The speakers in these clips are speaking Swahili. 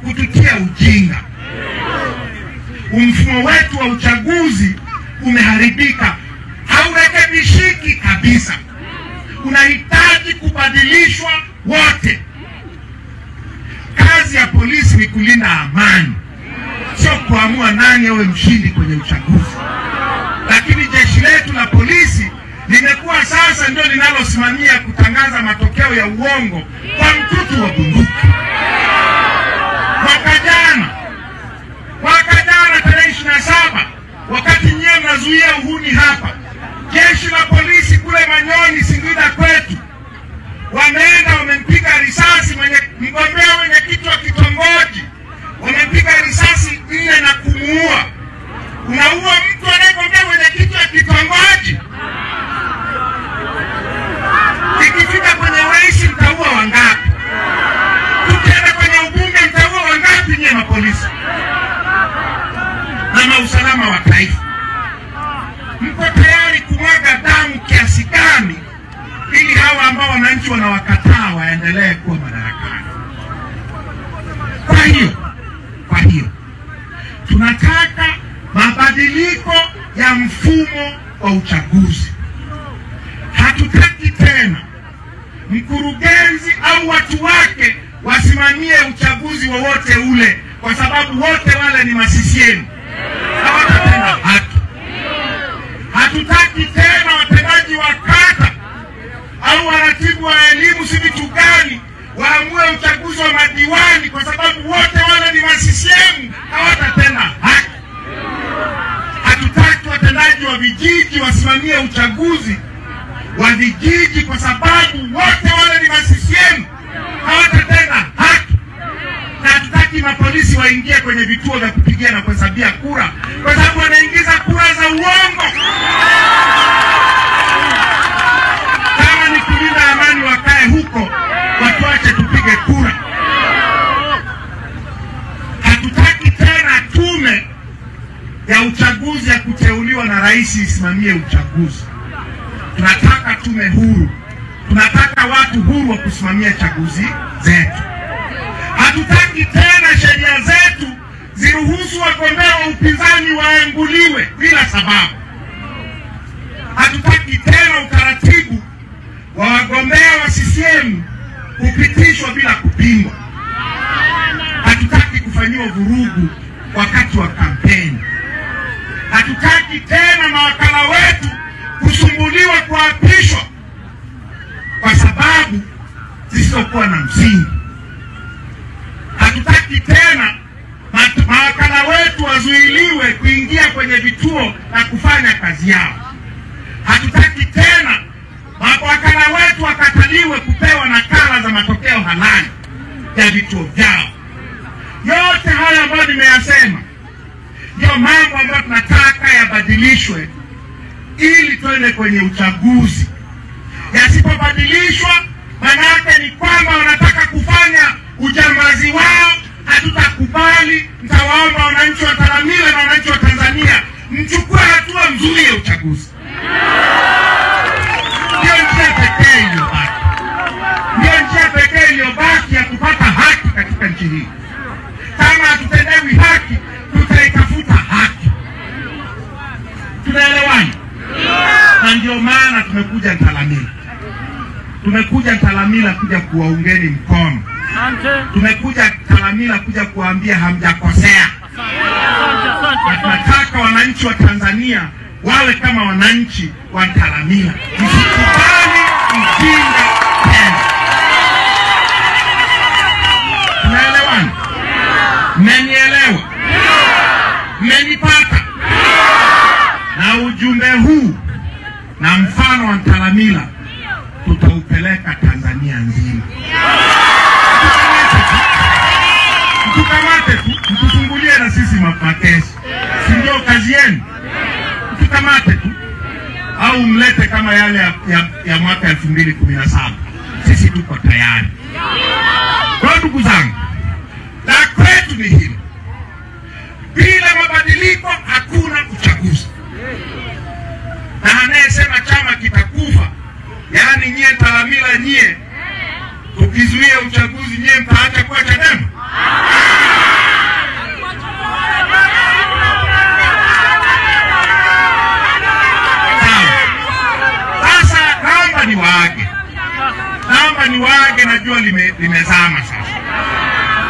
kututia ujinga. Mfumo wetu wa uchaguzi umeharibika, haurekebishiki kabisa, unahitaji kubadilishwa wote. Kazi ya polisi ni kulinda amani, sio kuamua nani awe mshindi kwenye uchaguzi. Lakini jeshi letu la polisi limekuwa sasa ndio linalosimamia kutangaza matokeo ya uongo kwa mtutu wa bunduki. Mwaka jana tarehe 27, wakati nyie mnazuia uhuni hapa, jeshi la polisi kule Manyoni, Singida kwetu, wameenda wamempiga risasi mgombea mwenyekiti wa kitongoji, wamempiga risasi 4 na kumuua. Unaua mtu anayegombea mwenyekiti wa kitongoji? Ikifika kwenye urais mtaua wangapi? Tukienda kwenye ubunge mtaua wangapi nyie mapolisi na usalama wa taifa? Mko tayari kumwaga damu kiasi gani ili hawa ambao wananchi wanawakataa waendelee kuwa madarakani? Kwa hiyo tunataka mabadiliko ya mfumo wa uchaguzi. Hatutaki tena mkurugenzi au watu wake wasimamie uchaguzi wowote ule, kwa sababu wote wale ni masisiemu, hawatatenda haki. Hatutaki tena watendaji wa kata au waratibu wa elimu si vitu gani waamue uchaguzi wa madiwani, kwa sababu wote wale ni masisiemu, hawatatenda haki. Hatutaki watendaji wa vijiji wasimamie uchaguzi wa vijiji, kwa sababu wote wale ni masisiemu, hawatatenda haki. Na hatutaki mapolisi waingie kwenye vituo vya kupigia na kuhesabia kura, kwa sababu wanaingiza kura za uongo. Kama ni kulinda amani, wakae huko, watuache tupige kura. Hatutaki tena tume ya uchaguzi ya kuteuliwa na rais isimamie uchaguzi. Tunataka tume huru, tunataka watu huru wa kusimamia chaguzi zetu. Hatutaki tena sheria zetu ziruhusu wagombea wa upinzani waanguliwe bila sababu. Hatutaki tena utaratibu wa wagombea wa CCM kupitishwa bila kupingwa. Hatutaki kufanyiwa vurugu wakati wa kampeni. Hatutaki tena mawakala wetu kusumbuliwa kuapishwa kwa sababu zisizokuwa na msingi. Hatutaki tena mawakala wetu wazuiliwe kuingia kwenye vituo na kufanya kazi yao. Hatutaki tena mawakala wetu wakataliwe kupewa nakala za matokeo halali ya vituo vyao. Yote haya ambayo nimeyasema ndio mambo ambayo tunataka yabadilishwe ili twende kwenye uchaguzi. Yasipobadilishwa, manake ni kwamba wanataka kufanya ujambazi wao. Hatutakubali. Nitawaomba wananchi wa Talamila na wananchi wa Tanzania mchukue hatua nzuri ya uchaguzi. Ndio njia pekee iliyobaki, ndio njia pekee iliyobaki ya kupata haki katika nchi hii. Kama hatutendewi haki, tutaitafuta haki. Tunaelewana? Na ndio maana tumekuja Ntalamila. Tumekuja Ntalamila kuja kuwaungeni mkono. Tumekuja Ntalamila kuja kuwaambia hamjakosea. Tunataka wananchi wa Tanzania wawe kama wananchi wa Ntalamila. Msikubali ujinga tena. Tunaelewana? Mmenielewa? Mmenipata? Na ujumbe huu na mfano wa Ntalamila tutaupeleka Tanzania nzima. Mtukamate tu, mtufungulie na sisi makesi. Si ndio kazi yenu? Mtukamate tu au mlete kama yale ya mwaka 2017. Sisi tuko tayari. Kwa ndugu zangu, la kwetu ni hilo. Bila mabadiliko hakuna uchaguzi. Na anayesema chama kitakufa, yaani nyie Ntalamila nyie, tukizuia uchaguzi nyie mtaacha kuwa Chadema?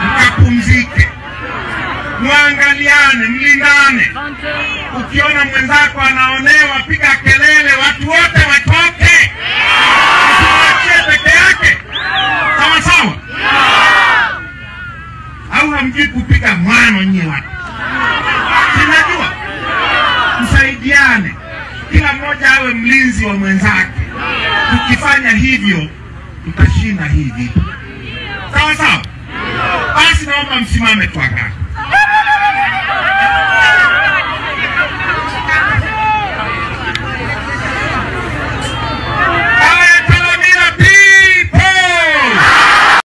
Mkapumzike, muangaliane, mlindane. Ukiona mwenzako anaonewa, piga kelele, watu wote watoke, usiwaachie peke yake. Sawa sawa? Au hamjui kupiga mwano nyie watu? Sinajua. Msaidiane, kila mmoja awe mlinzi wa mwenzake. Tukifanya hivyo tutashinda hii vita. Sawa sawa? Basi naomba msimame tuagane.